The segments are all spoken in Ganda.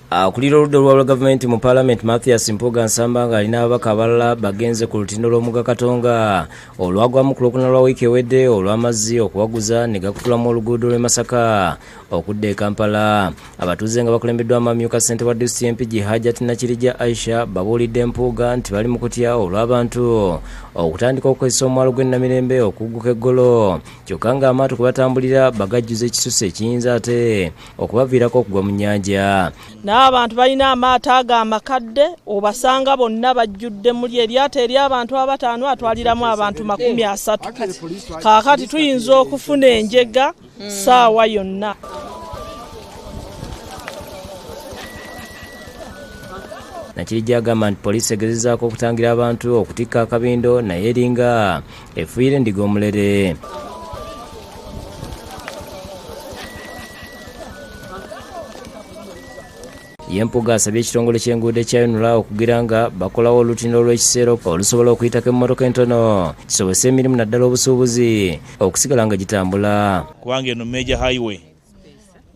Akulira oludda olwa gavumenti mu Paalamenti, Mathias Mpuuga Nsamba, ng'alina ababaka abalala, bagenze ku lutindo lw'omugga Katonga olwagwamu ku Lwokuna lwa wiiki ewedde olw'amazzi okuwaguza ne gakutulamu oluguudo lw'e Masaka okudda e Kampala. Abatuuze nga bakulembeddwamu amyuka ssentebe wa disitulikiti y'e Mpigi, Hajat Nakirijja Aisha, babuulidde Mpuuga nti bali mu kutya olw'abantu okutandika okukozesa omwalo gw'e Namirembe okugguka eggolo, kyokka ng'amaato kwe batambulira bagajjuza ekisusse ekiyinza ate okubaviirako okugwa mu nnyanja. N'abantu balina amaato ago amakadde, obasanga bonna bajjudde muli eryato ery'abantu abataano atwaliramu abantu 30. Kaakati tuyinza okufuna enjega ssaawa yonna. Nakirijja agamba nti poliisi egezezaako okutangira abantu okutikka akabindo, naye eringa efuuyira endiga omulere. Ye Mpuuga asabye ekitongole ky'enguudo ekya UNRA okugira nga bakolawo olutindo olw'ekiseera olusobola okuyitako emmotoka entono kisobose emirimu naddala obusuubuzi okusigala nga gitambula. Kubanga eno major highway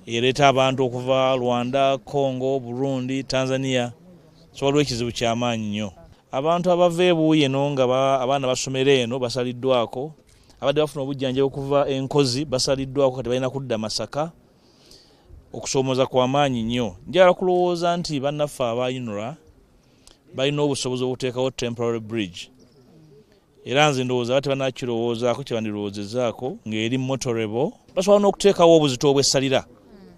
ereeta abantu okuva Rwanda, Congo, Burundi, Tanzania, so waliwo ekizibu ky'amaanyi nnyo. Abantu abava ebuuyi eno nga abaana basomera eno basaliddwako, abadde bafuna obujjanjabi okuva Enkozi basaliddwako, kati balina kudda Masaka. Okusoomooza kwa maanyi nnyo. Njagala kulowooza nti bannaffe aba UNRA balina obusobozi obuteekawo temporary bridge, era nze ndowooza ba tebanakirowoozaako kye bandirowoozezaako ng'eri motorable. Basobola n'okuteekawo obuzito obwessalira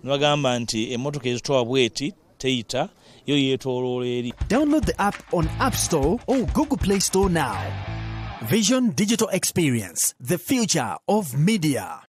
ne bagamba nti emmotoka ezitowa bweti teyita, yo yeetooloola eri. Download the app on App Store or Google Play Store now. Vision Digital Experience, the future of media.